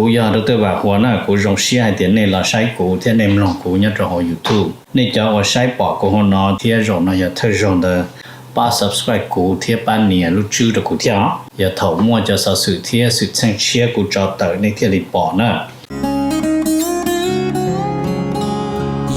Kuv yog Doctor Vam Huas na, kuv zoo siab hais tias nej los saib kuv thiab nej mloog kuv nyob rau hauv YouTube. Nej cov uas saib pom kuv hauv no thiab zaum no yog thawj zaug ntawd, pab subscribe kuv thiab pab nias lub tswb rau kuv thiab os. Yog thaum muaj cov xov xwm thiab xwm txheej tshiab kuv tso tawm nej thiaj li pom na.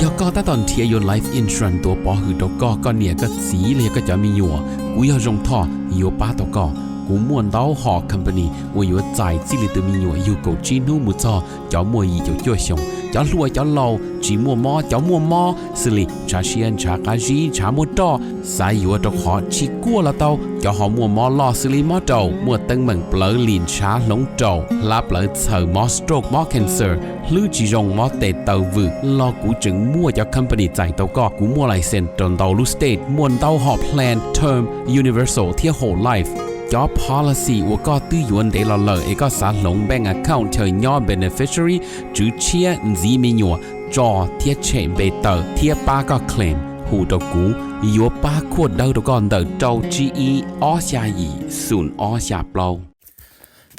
Yog koj tab tom nrhiav yuav life insurance tuav pov hwm rau koj, koj niam koj txiv los yog koj cov me nyuam, kuv yog Zoo Thoj yuav pab tau koj. Kuv muaj ntau hom company uas yuav txais txij li tus me nyuam yug kaum tsib hnub mus txog cov muaj yim caum cuaj xyoos, cov hluas cov laus, tsis muaj mob cov muaj mob, xws li ntshav siab ntshav qab zib ntshav muaj roj, xav yuav rau qhov tsis kuaj los tau, cov ho muaj mob loj xws li mob raum, muaj teeb meem plawv lim ntshav hloov raum, hlab plawv txhaws, mob stroke mob cancer, hlwb tsis zoo mob tes taw vwm los kuv tseem muaj cov company txais tau koj. Kuv muaj license rau ntau lub state, muaj ntau hom plan term, universal thiab whole life. Cov policy uas koj twb yuav ntev los lawm es koj xav hloov bank account chaw nyob beneficiary, tswv tshiab, ntxiv me nyuam, tso thiab tshem npe tawm thiab pab koj claim, hu rau kuv, yuav pab khuaj dawb rau koj ntawm rau tsib ib ob xya yim xoom ob xya plaub.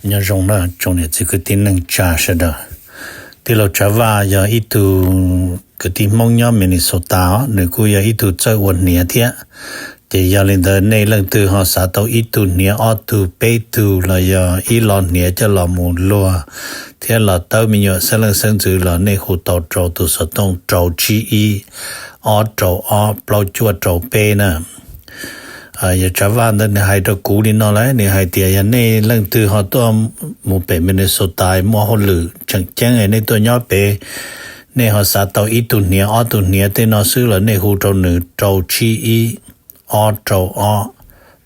Nyob zoo na tsoom niam txiv kwv tij neej tsa sawv daws. Tij laug Tsav Vaj yog ib tug kwv tij Hmoob nyob Minnesota os, nws kuj yog ib tug txawj ua hniav thiab. Ces yog li ntawd nej leej twg ho xav tau ib tug hniav ob tug peb tug los yog ib lo hniav coj los mus luag thiab los tawb me nyuam xeeb leej xeeb ntxwv los nej hu tau rau tus xov tooj rau tsib ib ob rau ob plaub cuaj rau peb na. Yog Tsav Vaj ntawd nws hais rau kuv li no lawm, nws hais tias yog nej leej twg ho tuaj mus pem Minnesota muaj hauj lwm tseem ceeb nej tuaj nyob pem, nej ho xav tau ib tug hniav ob tug hniav tej no xwb los nej hu rau nws rau tsib ib ob rau ob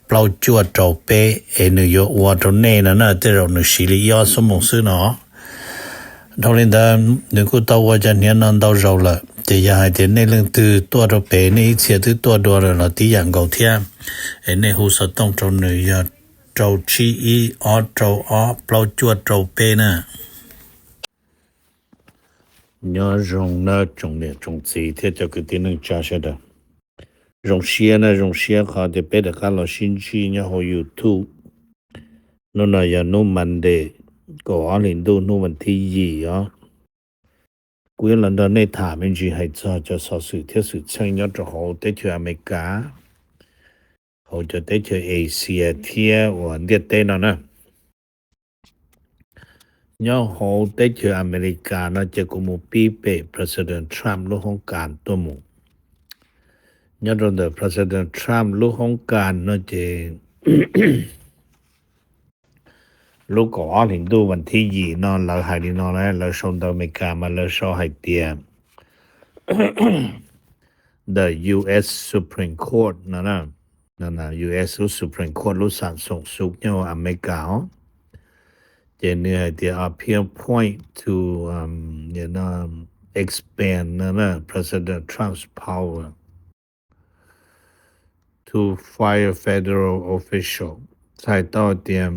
plaub cuaj rau peb es nws yuav ua rau nej no na, tej zaum nws siv li ib ob xuab moos xwb no. Dhau li ntawd nws kuj tau ua cov hniav no ntau zaus lawm, ces yog hais tias nej leej twg tuaj rau pem nej ib txhia twb tuaj dua lawm los tib yam nkaus thiab, es nej hu xov tooj rau nws yog rau tsib ib ob rau ob plaub cuaj rau peb na. Nyob zoo nawb tsoom niam tsoom txiv thiab cov kwv tij neej tsa sawv daws. Zoo siab na, zoo siab qhov tias peb rov qab los sib ntsib nyob hauv YouTube. Hnub no yog hnub Monday, kaum ob hlis ntuj, hnub vas thib yim os. Kuv yuav los nrog nej tham me ntsis hais txog cov xov xwm thiab xwm txheej nyob rau hauv teb chaws Amelikas, hauv cov teb chaws Asia thiab uas ntiaj teb no na. Nyob hauv teb chaws Amelikas no ces kuv mus pib pem President Trump lub hoob kas tuaj mus. Nyob rau ntawm President Trump lub hoob kas no ces lub kaum ob hlis ntuj vas thib yim no lawv hais li no, lawv sau ntawv Amelikas mas lawv sau hais tias the U S Supreme Court no, U S lub Supreme Court lub xam xoom xub nyob Amelikas os, ces nws hais tias appeal point to expand President Trump's power to fire federal official. Txhais tau tias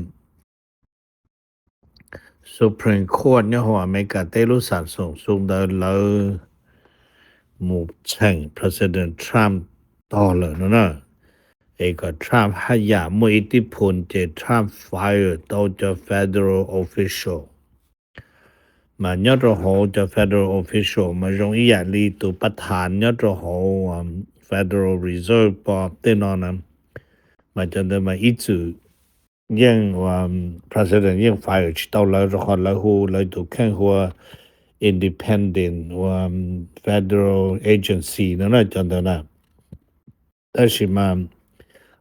Supreme Court nyob hauv Amelikas teb lub xam xoom xub ntawd lawv mus txheem President Trump tog lawm no na, es kom Trump haj yam muaj ib tib phun ces Trump fire tau cov federal official. Mas nyob rau hauv cov federal official mas zoo ib yam li tus pab thav nyob rau hauv Federal Reserve Board tej no na, mas cov ntawd mas ib txwm yeej president yeej fire tsis tau lawv rau qhov lawv hu lawv tus kheej hu ua independent ua federal agency no na cov ntawd na. Tab sis mas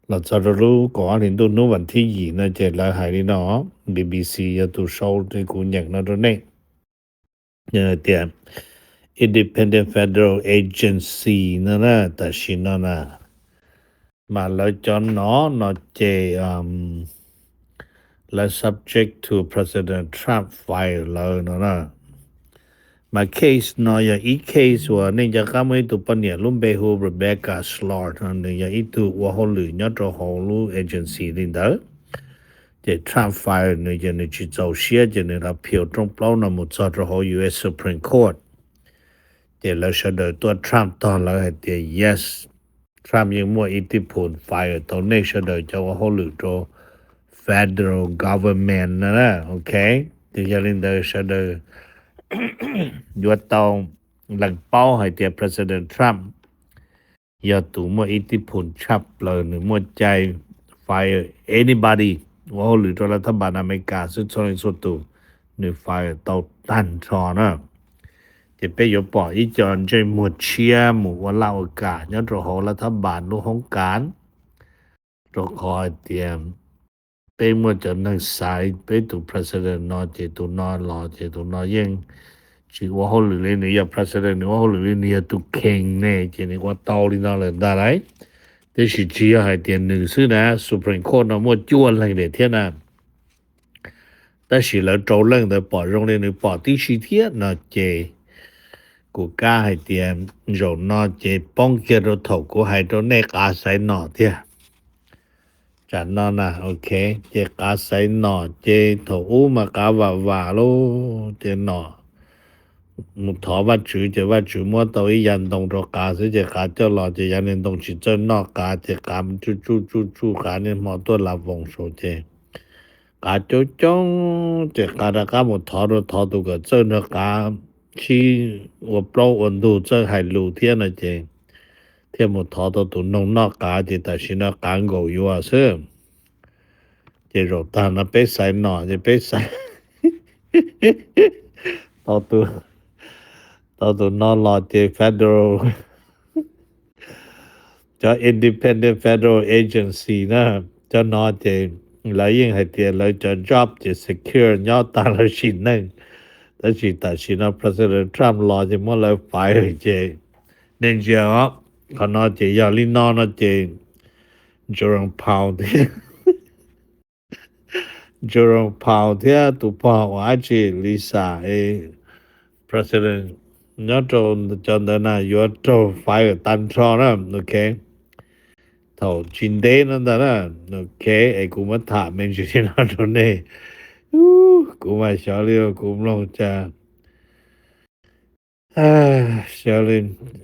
los txog rau lub kaum ob hlis ntuj hnub vas thib yim no ces lawv hais li no, B B C yog tus sau kuv nyeem no rau nej tias independent federal agency no na, tam sim no na, mas lawv cov no no ces lawv subject to President Trump fire lawv no na. Mas case no yog ib case uas nej nco qab muaj ib tug poj niam lub npe hu Rebecca Slaught no, nws yog ib tug ua hauj lwm nyob rau hauv lub agency li ntawd. Ces Trump fire nws ces nws tsis txaus siab ces nws appeal rooj plaub no mus txog rau hauv U S Supreme Court. Ces lawv sawv daws tuaj Trump tog lawv hais tias yes, Trump yeej muaj ib tib phun fire tau nej sawv daws cov ua hauj lwm rau federal government na, ok. Ces yog li ntawd sawv daws yuav tau lees paub hais tias President Trump yog tus muaj ib tib phum tshaj plaws, nws muaj cai fire anybody, ua hauj lwm rau lav thab npas Amelikas xwb txhua leej txhua tus, nws fire tau tag nrho na. Ces peb yuav pom ib co ntsej muag tshiab mus ua laj ua kam nyob rau hauv lav thab npas lub hoob kas, rau qhov hais tias peb muaj cov neeg xaiv peb tus president no ces tus no los ces tus no yeej tsis ua hauj lwm li, nws yog president nws ua hauj lwm li, nws yog tus kheej ne ces nws ua tau li no lawm ntag lauj. Tiam sis tsis yog hais tias nws xwb na, Supreme Court no muaj cuaj leeg thiab na. Tab sis lawv rau leej ntawd pom zoo li nws pom tib si thiab no ces kuv kam hais tias zaum no ces poob kiag rau thaum kuv hais rau nej qav xaiv nom tiag. Tsam no na, ok, ces qav xaiv nom ces thaum ub mas qav vam vam lauj, ces nom mus thov Vajtswv ces Vajtswv muab tau ib yav ntoo rau qav xwb ces qav coj los ces yav niag ntoo tsis txawj noj qav ces qav tsuj tsuj tsuj tsuj qav niaj hmo tuaj lav voos saud ces qav coob coob ces qav rov qab mus thov rau thov tus kom txawj nrog qav sib ua plaub ua ntug txawj hais lus thiab no ces thiaj mus thov tau tus noog noj qav ces tam sim no qav nkaum yuav xwb. Ces zaum tag no peb xaiv nom ces peb xaiv tau tus, tau tus no los ces federal, cov independent federal agency na, cov no ces lawv yeej hais tias lawv cov job ces secure nyob tag lawv sim neej. Tab sis tam sim no President Trump los ces muab lawv fire ces nej ntsia os, qhov no ces yog li no no ces Jerome Powell thiab Jerome Powell thiab tus pog uas dab tsi Lisa es President nyob rau cov ntawd na yuav raug fire tag nrho na, ok. Thaum tsis ntev no ntag na, ok, es kuv muab tham me ntsis li no rau nej. Kuv mas xyov li kuv mloog cas xyov li,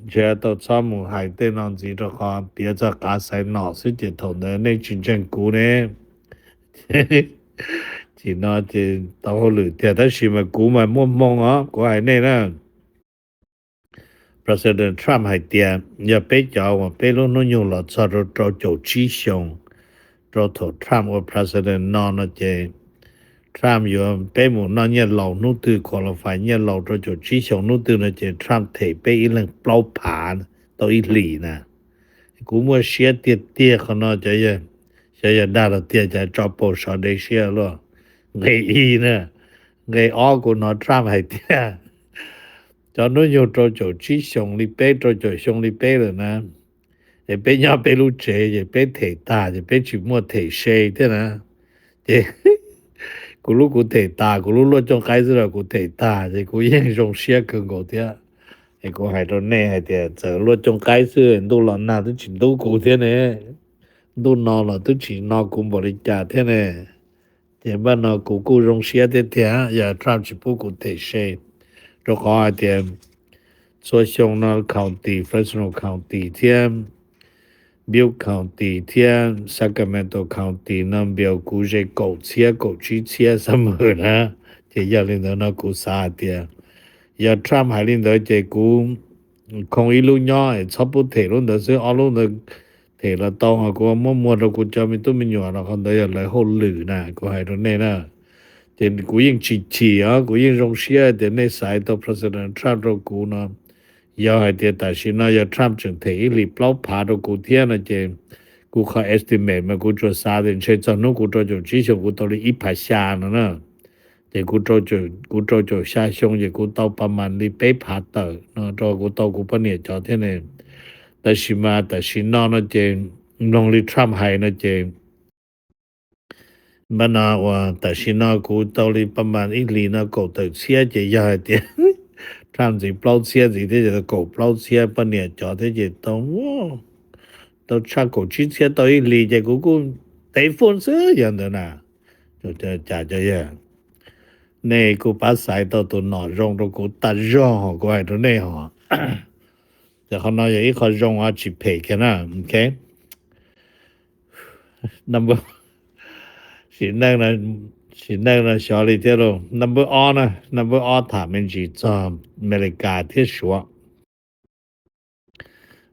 ntshe tau txhob mus hais tej no ntxiv rau qhov piav txog qav xaiv nom xwb ces thaum ntawd nej tsis ntseeg kuv ne. Chim no ces tau hauj lwm tiag tab sis mas kuv mas muaj hmoo os, kuv hais nej na. President Trump hais tias yog peb cov uas peb lub hnub nyoog los txog rau rau caum tsib xyoos, rau thaum Trump ua president no no ces Trump yuav peb mus noj nyiaj laus hnub twg, qualify nyiaj laus rau caum tsib xyoos hnub twg no ces Trump them peb ib leeg plaub phav tau ib hlis na. Kuv muaj siab tiag tiag qhov no, xyov yog dag los tiag, cas tso paus sov dej siab luaj. Nqe ib na, nqe ob kuv hnov Trump hais tias cov hnub nyoog rau caum tsib xyoos li peb, rau caum xyoo li peb lawm na, es peb nyob peb lub tsev ces peb them tag ces peb tsis muaj them se thiab na. Ces kuv lub kuv them tas, kuv lub luaj cooj qaib xwb los kuv them tag ces kuv yeej zoo siab kawg nkaus thiab. Es kuv hais rau nej hais tias txawm luaj cooj qaib xwb ntuj los nag twb tsis ntub kuv thiab ne, ntuj no los twb tsis no kuv npaum li cas thiab ne. Ces npaj no kuv kuj zoo siab thiab tiag yog Trump tsis pub kuv them se, rau qhov hais tias txhua xyoo no county, Fresno County thiab Butte County thiab Sacramento County no npias kuv ze kaum txhiab kaum tsib txhiab summer na. Ces yog li ntawd no kuv xav hais tias yog Trump hais li ntawd ces kuv khoo ib lub nyob es txhob pub them lub ntawd xwb, ob lub ntawd them los tau, ho kuv muab muag rau kuv cov me tub me nyuam los qhov ntawd yog lawv hauj lwm na, kuv hais rau nej na. Ces kuv yeej tsis chim os, kuv yeej zoo siab tias nej xaiv tau President Trump rau kuv no. Yog hais tias tam sim no yog Trump tseem them ib hlis plaub phav rau kuv thiab no ces kuv qhov estimate mas kuv tsuas xav tias ntshe txog hnub kuv rau caum tsib xyoos kuv tau li ib phav xya no na. Ces kuv rau caum xya xyoo ces kuv tau pas mas li peb phav tawm no rau kuv tau kuv poj niam cov thiab ne. Tab sis mas tam sim no no ces mloog li Trump hais no ces npaj no uas tam sim no kuv tau li pas mas ib hlis no kaum tawm txhiab ces yog hais tias Trump ntxiv plaub txhiab ntxiv thiab ces tau kaum plaub txhiab poj niam cov thiab ces tau, tau tshaj kaum tsib txhiab tau ib hlis ces kuv kuj tev foob xwb yog ntawd na. Cas cov yawg, nej kuj pab xaiv tau tus nom zoo rau kuv tas zog hos, kuv hais rau nej hos. Ces qhov no yog ib qho zoo tsis phem kiag na, ok. Sim neej no Sim neej no xyov li thiab lauj. Number ob na, number ob tham me ntsis txog Amelikas thiab Suav.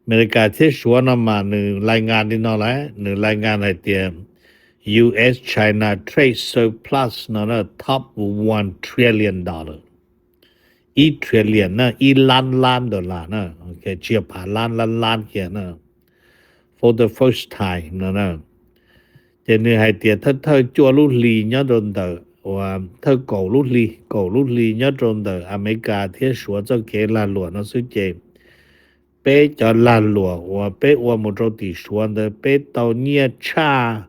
Amelikas thiab Suav no mas nws lais ngas li no lawm, nws lais ngas hais tias U S China trade surplus no na top one trillion dollar. Ib trillion na, ib lab lab dollar na, tsis yog phav lab, lab lab kiag na. For the first time no na. Ces nws hais tias thawj thawj cuaj lub hli nyob rau ntawm, uas thawj kaum lub hli, kaum lub hli nyob rau ntawm Amelikas thiab Suav txoj kev lag luam no xwb ces peb cov lag luam uas peb ua mus rau tim Suav ntawd peb tau nyiaj tshaj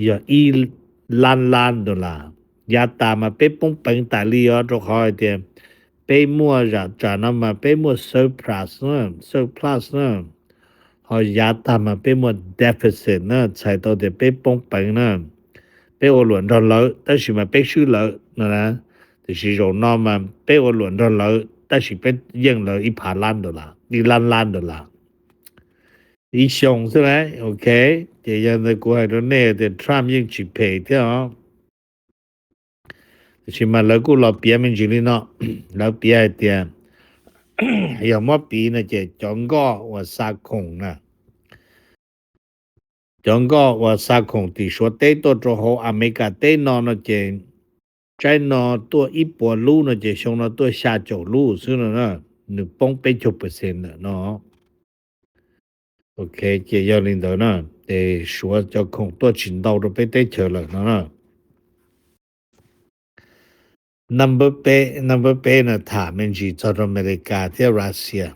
yog ib lab lab dollar. Yav tas mas peb poob peev tas li os, rau qhov hais tias peb muaj zam tsam no mas peb muaj surplus, surplus na, ho yav tag mas peb muaj deficit na, txhais tau tias peb poob peev na. Peb ua luam nrog lawv tab sis mas peb swb lawv no na. Tiam sis zaum no mas peb ua luam nrog lawv tab sis peb yeej lawv ib phav lab dollar, ib lab lab dollar ib xyoo xwb lauj. Ok, ces yog ntawd kuv hais rau nej tias Trump yeej tsis phem thiab os. Tiam sis mas lawv kuj los piav me ntsis li no, lawv piav hais tias yog muab piv no ces cov nkoj uas xa khoom na, cov nkoj uas xa khoom tim Suav teb tuaj rau hauv Amelikas teb no no ces tsaib no tuaj ib puas lub no ces xyoo no tuaj xya caum lub xwb no na, nws poob peb caug percent ntawm no. Ok, ces yog li ntawd na, ces Suav cov khoom tuaj tsis ntau rau peb teb chaws lawm no na. Number peb, number peb na tham me ntsis txog rau Amelikas thiab Russia.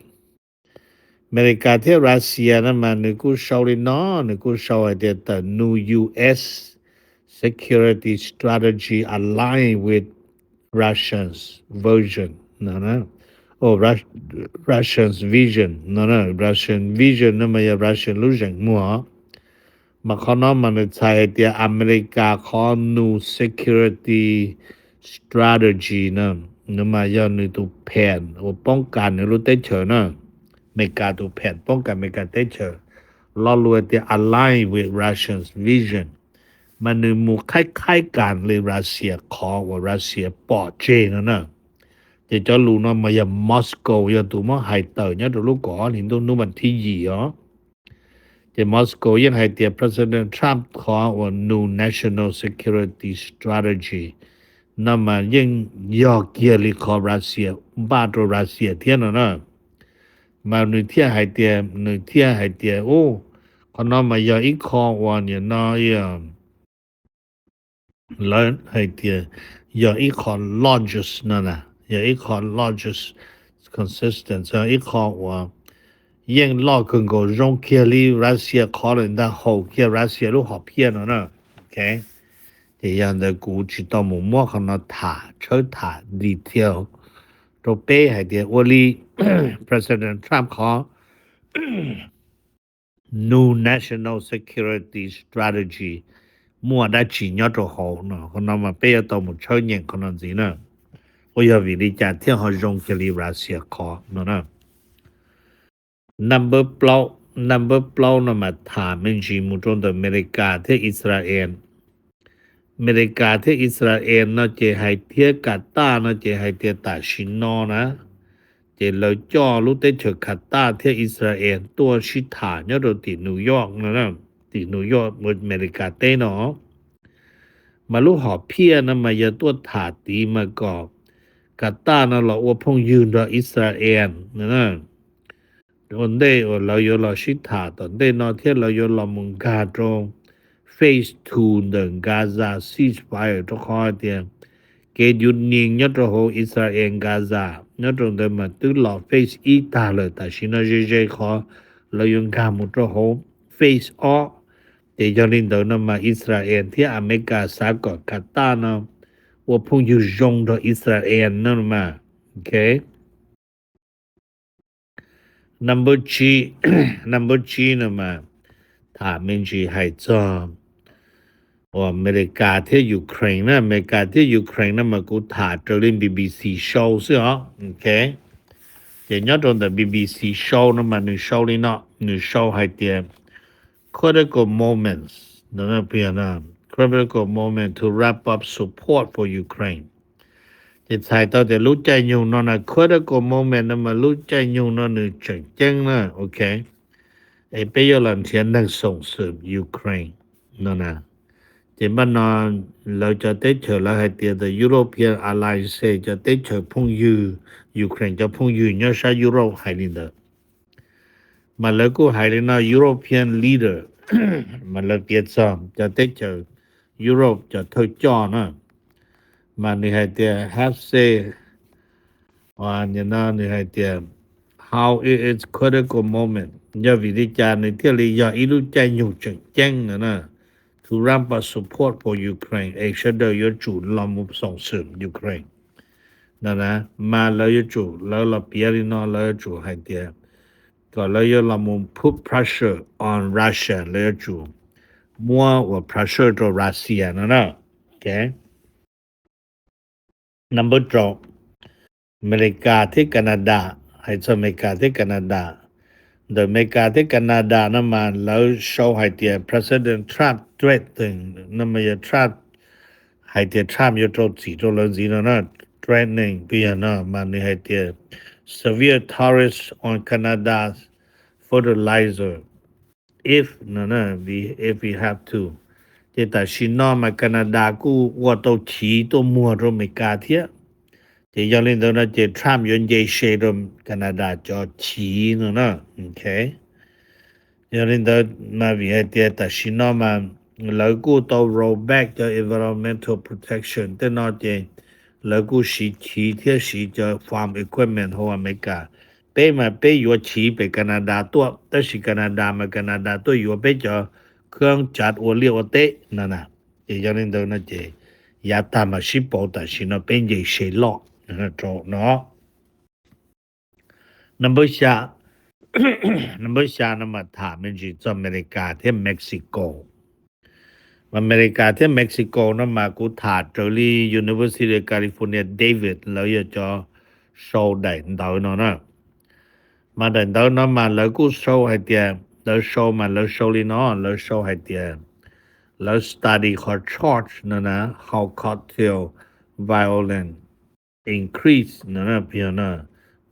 Amelikas thiab Russia no mas nws kuj sau li no, nws kuj sau hais tias the new U S security strategy align with Russia's version no, Russia's vision no, Russian vision no mas yog Russian lub zeem muag. Mas qhov no mas nws txhais hais tias Amelikas qhov new security strategy no, nws mas yog nws tus pham uas poob kas nws lub teb chaws na. Amelikas tus pham poob kas Amelikas teb chaws, lo lus tias align with Russia's vision, mas nws mus qhaib qhaib kas li Russia qhov uas Russia pom tseg no na. Ces cov lus no mas yog Moscow yog tus muab hais tawm nyob rau lub kaum ob hlis ntuj hnub vas thib yim os. Ces Moscow yeej hais tias President Trump qhov uas new national security strategy no mas yeej yog kiag li qhov Russia npaj rau Russia thiab no na. Mas nws thiaj hais tias, nws thiaj hais tias u, qhov no mas yog ib qho uas nim no lawv hais tias yog ib qho logic no na, yog ib qho logic consistent, yog ib qho uas yeej loj kawg nkaus zoo kiag li Russia qhov lawm ntag, haum kiag Russia lub hom phiaj no na. Ok, ces yog ntawd kuv tsis tau mus muab qhov no tham tshawb tham detail rau peb hais tias ua li President Trump qhov new national security strategy muaj dab tsi nyob rau hauv no, qhov no mas peb yuav tau mus tshawb nyeem qhov no ntxiv na. Ua yog vim li cas thiaj ho zoo kiag li Russia qhov no na. Number plaub, number plaub no mas tham me ntsis mus rau ntawm Amelikas thiab Israel. Amelikas thiab Israel no ces hais thiab Qatar no ces hais tias tam sim no na, ces lawv coj lub teb chaws Qatar thiab Israel tuaj sib tham nyob rau tim New York no, tim New York Amelikas teb no. Mas lub hom phiaj no mas yog tuaj tham tid mas kom Qatar no los ua phooj ywg nrog Israel no. Ua ntej uas lawv yuav los sib tham tom ntej no thiab lawv yuav los mus nkag rau phase two ntawm Gaza ceasefire, rau qhov hais tias kev yuav nim nyob rau hauv Israel Gaza nyob rau ntawd mas twb los phase ib tag lawm, tam sim no ze ze qhov lawv yuav nkag mus rau hauv phase ob. Ces yog li ntawd no mas Israel thiab Amelikas xav kom Qatar no ua phooj ywg zoo nrog Israel no mas. Ok, number tsib, number tsib no mas tham me ntsis hais txog uas Amelikas thiab Ukraine na. Amelikas thiab Ukraine no mas kuv tham raws li B B C sau xwb os. Ok, ces nyob rau ntawm B B C sau no mas nws sau li no, nws sau hais tias critical moments no, critical moment to ramp up support for Ukraine. Ces txhais tau tias lub caij nyoog no na, critical moment no mas lub caij nyoog no nws tseem ceeb na, ok. Es peb yuav los nrhiav neeg xoom xwm Ukraine no na. Ces npaj no lawv cov teb chaws lawv hais tias the European Alliance, cov teb chaws phooj ywg, Ukraine cov phooj ywg nyob sab Europe hais li ntawd. Mas lawv kuj hais li no, European leader, mas lawv piav txog cov teb chaws Europe cov thawj coj na, mas nws hais tias have said, no nws hais tias how it is critical moment, yog vim li cas nws thiaj li yog ib lub caij nyoog tseem ceeb no na, to ramp up support for Ukraine, es sawv daws yuav tsum los mus xoom xwm Ukraine no na. Mas lawv yuav tsum, lawv los piav li no, lawv yuav tsum hais tias kom lawv yuav los mus put pressure on Russia, lawv yuav tsum muab ua pressure rau Russia no na. Ok. Number rau, Amelikas thiab Canada. Hais txog Amelikas thiab Canada, ntawm Amelikas thiab Canada no mas lawv sau hais tias President Trump threaten, no mas yog Trump hais tias Trump yuav rau txim rau lawv ntxiv no na, threatening twg yog no mas nws hais tias severe tariffs on Canada's fertilizer if no, if we have to. Ces tam sim no mas Canada kuj ua tau chiv tuaj muag rau Amelikas thiab. Ces yog li ntawd no ces Trump yuav nce se rau Canada cov chiv no na. Ok. Yog li ntawd mas vim hais tias tam sim no mas lawv kuj tau roll back cov environmental protection tej no ces lawv kuj siv chiv thiab siv cov farm equipment hauv Amelikas. Peb mas peb yuav chiv pem Canada tuaj, tab sis Canada mas Canada tuaj yuav peb cov khab cav ua liaj ua teb no na. Ces yog li ntawd no ces yav tag mas sib pauv, tam sim no peb nce se loj rau no. Number xya, number xya no mas tham me ntsis txog Amelikas thiab Mexico. Mas Amelikas thiab Mexico no mas kuv tham raws li University of California Davis, lawv yog cov sau daim ntawv no na. Mas daim ntawv no mas lawv kuj sau hais tias, lawv sau mas lawv sau li no, lawv sau hais tias lawv study qhov charge no na, how cartel violence increase no na,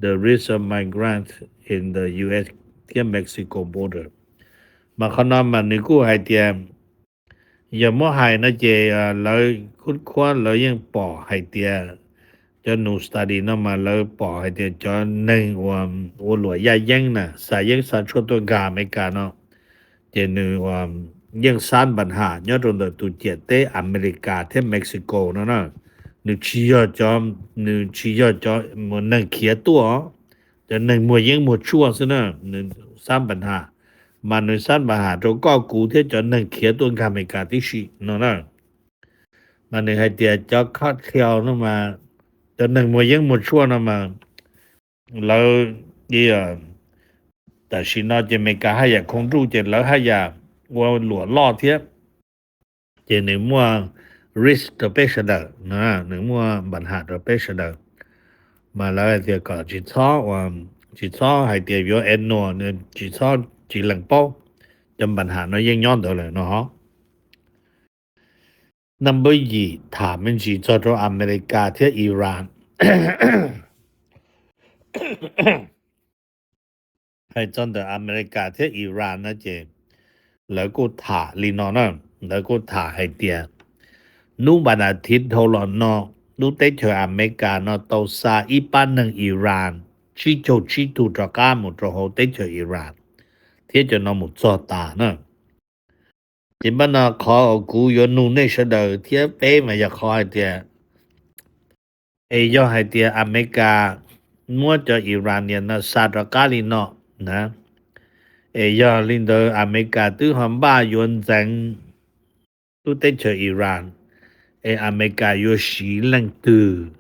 the risk of migrants in the U S thiab Mexico border. Mas qhov no mas nws kuj hais tias, yog muab hais no ces lawv khub khuab lawv yeej pom hais tias, cov nus study no mas lawv pom hais tias cov neeg uas ua luam yaj yeeb na, xa yeeb xa tshuaj tuaj nkag Amelikas no, ces nws yeej xab npas ham nyob rau ntawm tus ciam teb Amelikas thiab Mexico no na. Nws tsis yog cov, nws tsis yog cov neeg khiav tuaj, cov neeg muag yeeb muag tshuaj xwb na, nws xab npas ham. Mas nws xab npas ham rau koj kuv thiab cov neeg khiav tuaj nkag Amelikas tib si no na. Mas nws hais tias cov cartel no mas, cov neeg muag yeeb muag tshuaj no mas, lawv, tam sim no ces Amelikas haj yam khoom ruj ces lawv haj yam ua luam loj thiab. Ces nws muaj risk rau peb sawv daws, nws muaj npas ham rau peb sawv daws. Mas lawv hais tias kom tsis txhob, tsis txhob hais tias yuav ignore, tsis txhob tsis lees paub, cov npas ham no yeej nyob ntawd lawm no. Number yim, tham me ntsis txog rau Amelikas thiab Iran. Hais txog ntawm Amelikas thiab Iran no ces lawv kuj tham li no na, lawv kuj tham hais tias, hnub vas thiv dhau los no, lub teb chaws Amelikas no tau xa ib pab neeg Iran tsib caug tsib tug rov qab mus rau hauv teb chaws Iran, thiab cov no mus txog tas na. Ces npaj no qhov uas kuv yuav nug nej sawv daws thiab peb mas yog qhov hais tias, es yog hais tias Amelikas muab cov Iranian no xa rov qab li no na, es yog li ntawd Amelikas twb ho npaj yuav ntxeev lub teb chaws Iran, es Amelikas yuav siv leej twg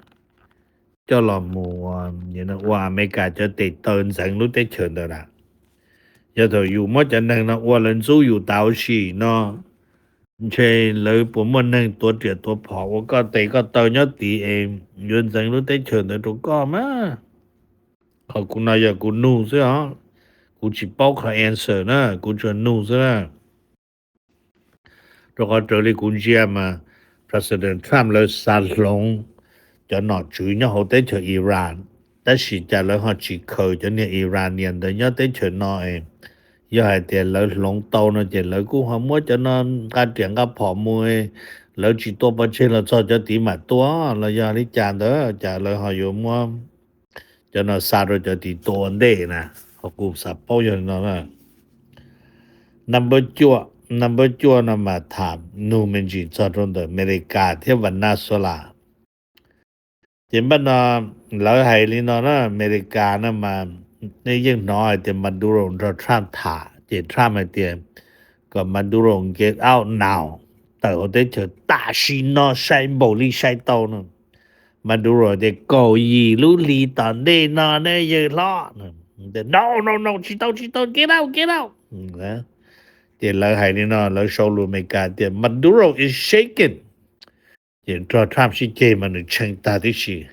coj los mus ua Amelikas cov tes taw ntxeev lub teb chaws ntawd na? Yog thaum yus muab cov neeg no ua lawv ntxub yus tas huv si no, ntshe lawv puas muaj neeg tuav riam tuav phom ua koj tes koj taw nyob tid es yuav ntxeev lub teb chaws ntawd rau koj mas? Qhov kuv no yog kuv nug xwb os, kuv tsis paub qhov answer na, kuv tsuas nug xwb na. Rau qhov raws li kuv ntsia mas President Trump lawv xav hloov cov nom tswv nyob hauv teb chaws Iran, tab sis cas lawv ho tsis khaws cov niag Iranian ntawd nyob teb chaws no. Yog hais tias lawv hloov tau no ces lawv kuj ho muab cov no nqa riam nqa phom mus, lawv tsis tua pov tseg los txog cov tid mam tua los yog li cas ntawd, cas lawv ho yuav muab cov no xa rau cov tid tua ua ntej na. Ho kuv xav paub yog li no na. Number cuaj, number cuaj no mas tham nug me ntsis txog rau ntawm Amelikas thiab Venezuela. Ces npaj no lawv hais li no na, Amelikas no mas nej yeej hnov hais tias Maduro nrog Trump tham, ces Trump hais tias kom Maduro get out now, tawm hauv teb chaws tam sim no, sai npaum li sai tau no. Maduro tias kaum yim lub hlis tom ntej no ne yawg hlob. No no no, tsis tau tsis tau, get out, get out. Ces lawv hais li no, lawv sau lus Amelikas tias Maduro is shaken. Ces nrog Trump sib ceg mas nws tshee tag tib si,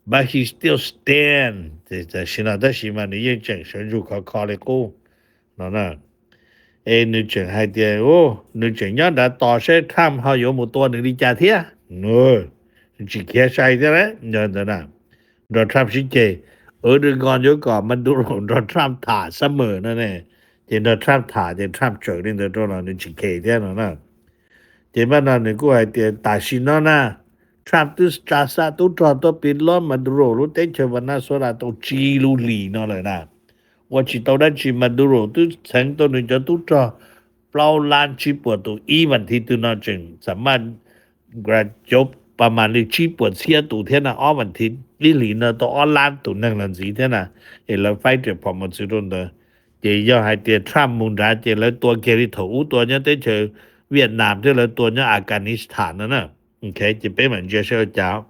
but he still stand. Tam sim no tab sis mas nws yeej tseem sawv ntsug khov kho li qub no na. Es nws tseem hais tias nws tseem nyob nrad tos seb Trump ho yuav mus tua nws li cas thiab. Nws tsis khiav sai thiab ntawd na. Nrog Trump sib ceg, ua nws nko yuav kom Maduro nrog Trump tham summer no ne. Ces nrog Trump tham ces Trump tsawm li ntawd rau los nws tsis khe thiab no na. Ces npaj no nws kuj hais tias tam sim no na, Trump twb tsa xa tub rog tuaj pib lob Maduro lub teb chaws Venezuela tau tsib lub hlis no lawm na. Ua tsis tau dab tsi, Maduro twb txheev tau nws cov tub rog plaub lab tsib puas tus, ib vas thiv twg no tseem xam maj cov pas mas li tsib puas txhiab tus thiab na, ob vas thiv ib hlis no tau ob lab tus neeg los ntxiv thiab na. Es lawv faib riam phom mus txwv rau ntawd. Ces yog hais tias Trump mus nrad ces lawv tua kiag li thaum ub tua nyob teb chaws Vietnam thiab lawv tua nyob Afghanistan no na. Ok, ces peb mam ntsia seb ua cas.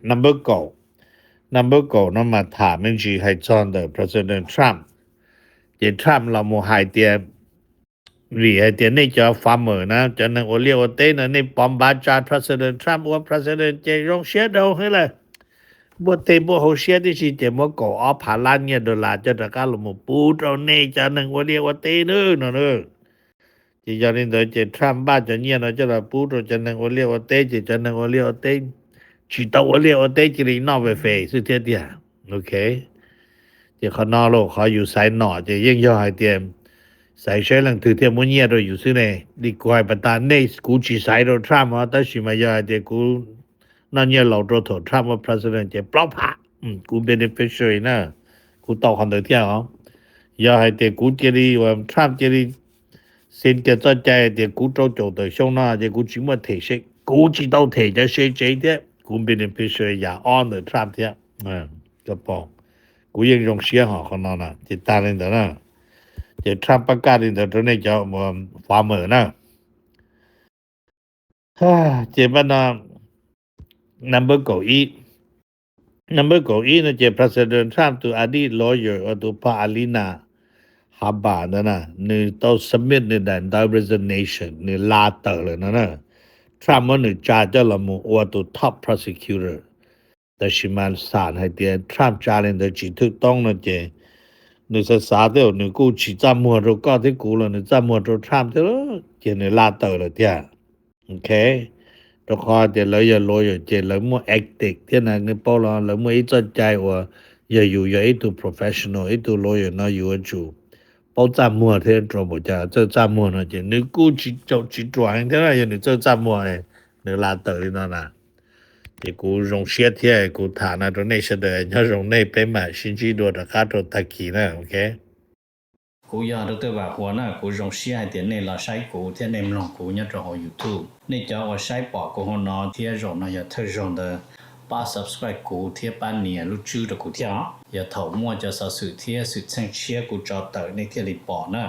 Number kaum, number kaum no mas tham me ntsis hais txog ntawm President Trump. Ces Trump los mus hais tias, vim hais tias nej cov farmer na, cov neeg ua liaj ua teb no, nej pov npav tsa President Trump ua president ces zoo siab rau heev lawm. Npuaj teg npuaj hauv siab tib si ces muab kaum ob phav lab nyiaj dollar coj rov qab los mus pub rau nej cov neeg ua liaj ua teb nawb no na. Ces yog li ntawd ces Trump npaj cov nyiaj no coj los pub rau cov neeg ua liaj ua teb ces cov neeg ua liaj ua teb tsis tau ua liaj ua teb cia li noj ve fes xwb thiab tiag. Ok, ces qhov no los qhov yus xaiv nom ces yeej yog hais tias xaiv saib leej twg thiaj muab nyiaj rau yus xwb ne. Li kuv hais pas tas nej, kuv tsis xaiv rau Trump os, tab sis mas yog hais tias kuv noj nyiaj laus rau thaum Trump ua president ces plaub phav, kuv beneficiary na, kuv tau qhov ntawd thiab os. Yog hais tias kuv cia li uas Trump cia li xeem kiag txoj cai tias kuv rau caum tawm xyoo no ces kuv tsis muaj them se, kuv tsis tau them cov se tsev thiab, kuv beneficiary yam ob ntawm Trump thiab. Kuv yeej zoo siab hos qhov no na, ces tag li ntawd na. Ces Trump pab kaj li ntawd rau nej cov farmer na. Ces npaj no, number kaum ib, number kaum ib no ces President Trump tus a dij lawyer uas tus pog Alina Habba ntawd na, nws tau submit nws daim ntawv resignation, nws la tawm lawm no na. Trump muab nws tsa coj los mus ua tus top prosecutor. Tab sis mas xam hais tias Trump tsa li ntawd tsis thwj toob no ces nws xav xav thiab nws kuj tsis txaj muag rau koj thiab kuv los nws txaj muag rau Trump thiab, ces nws la tawm lawm tiag. Ok, rau qhov tias lawv yog lawyer ces lawv muaj ethic thiab na, nej paub los lawv muaj ib txoj cai uas yog yus yog ib tug professional, ib tug lawyer no yus yuav tsum paub txaj muag thiab rau npaum cas txawj txaj muag no ces nws kuj tsis caum tsis ruam heev thiab, yog nws txawj txaj muag nws la tawm li no na. Ces kuv zoo siab thiab kuv tham no rau nej sawv daws, nyob zoo nej, peb mam sib ntsib dua rov qab rau tag kis na, ok. Kuv yog Doctor Vam Huas na, kuv zoo siab hais tias nej los saib kuv thiab nej mloog kuv nyob rau hauv YouTube. Nej cov uas saib pom kuv hauv no thiab zaum no yog thawj zaug ntawd, pab subscribe kuv thiab pab nias lub tswb rau kuv thiab os. Yog thaum muaj cov xov xwm thiab xwm txheej tshiab kuv tso tawm nej thiaj li pom na.